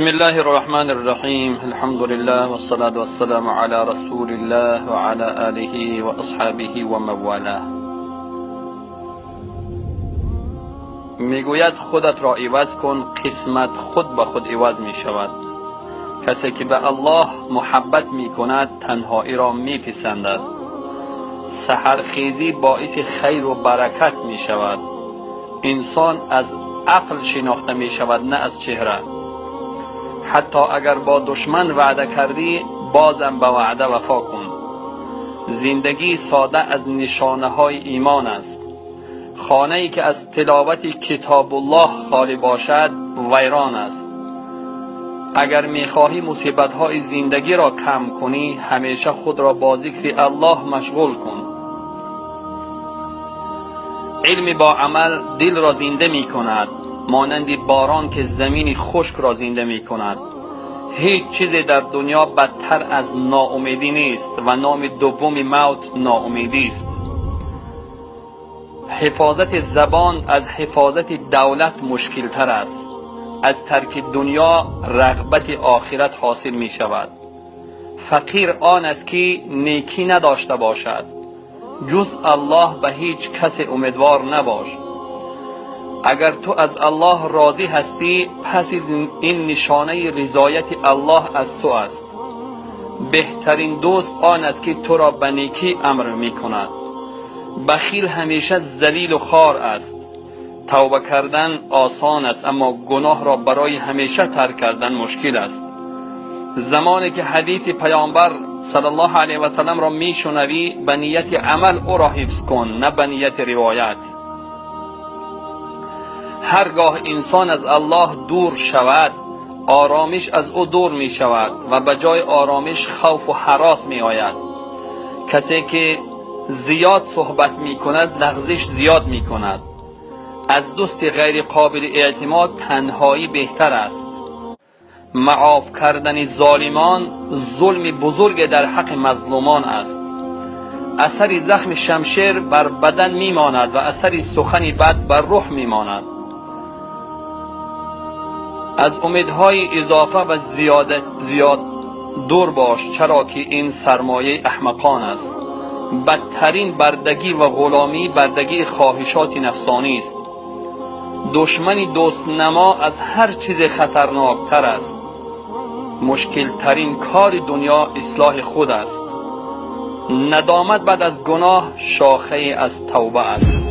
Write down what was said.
بسم الله الرحمن الرحيم الحمد لله والصلاة والسلام على رسول الله وعلى آله وأصحابه ومن والاه. میگوید خودت را عوض کن، قسمت خود به خود عوض می شود. کسی که به الله محبت می کند تنهایی را می پسندد. سحرخیزی باعث خیر و برکت می شود. انسان از عقل شناخته می شود نه از چهره. حتی اگر با دشمن وعده کردی بازم به وعده وفا کن. زندگی ساده از نشانه های ایمان است. خانه ای که از تلاوت کتاب الله خالی باشد ویران است. اگر میخواهی مصیبت های زندگی را کم کنی همیشه خود را با ذکر الله مشغول کن. علم با عمل دل را زنده می کند، مانند باران که زمین خشک را زنده می کند. هیچ چیزی در دنیا بدتر از ناامیدی نیست و نام دوم موت ناامیدی است. حفاظت زبان از حفاظت دولت مشکل تر است. از ترک دنیا رغبت آخرت حاصل می شود. فقیر آن است که نیکی نداشته باشد. جز الله به هیچ کس امیدوار نباش. اگر تو از الله راضی هستی پس این نشانه رضایت الله از تو است. بهترین دوست آن است که تو را به نیکی امر می کند. بخیل همیشه ذلیل و خوار است. توبه کردن آسان است اما گناه را برای همیشه ترک کردن مشکل است. زمانی که حدیث پیامبر صلی الله علیه و سلم را میشنوی به نیت عمل او را حفظ کن نه به نیت روایت. هرگاه انسان از الله دور شود آرامش از او دور می شود و به جای آرامش خوف و هراس می آید. کسی که زیاد صحبت می کند لغزش زیاد می کند. از دوست غیر قابل اعتماد تنهایی بهتر است. معاف کردن ظالمان ظلم بزرگ در حق مظلومان است. اثر زخم شمشیر بر بدن میماند و اثر سخن بد بر روح میماند. از امیدهای اضافه و زیاد دور باش، چرا که این سرمایه احمقان است. بدترین بردگی و غلامی بردگی خواهشات نفسانی است. دشمن دوست نما از هر چیز خطرناکتر است. مشکل ترین کار دنیا اصلاح خود است. ندامت بعد از گناه شاخه از توبه است.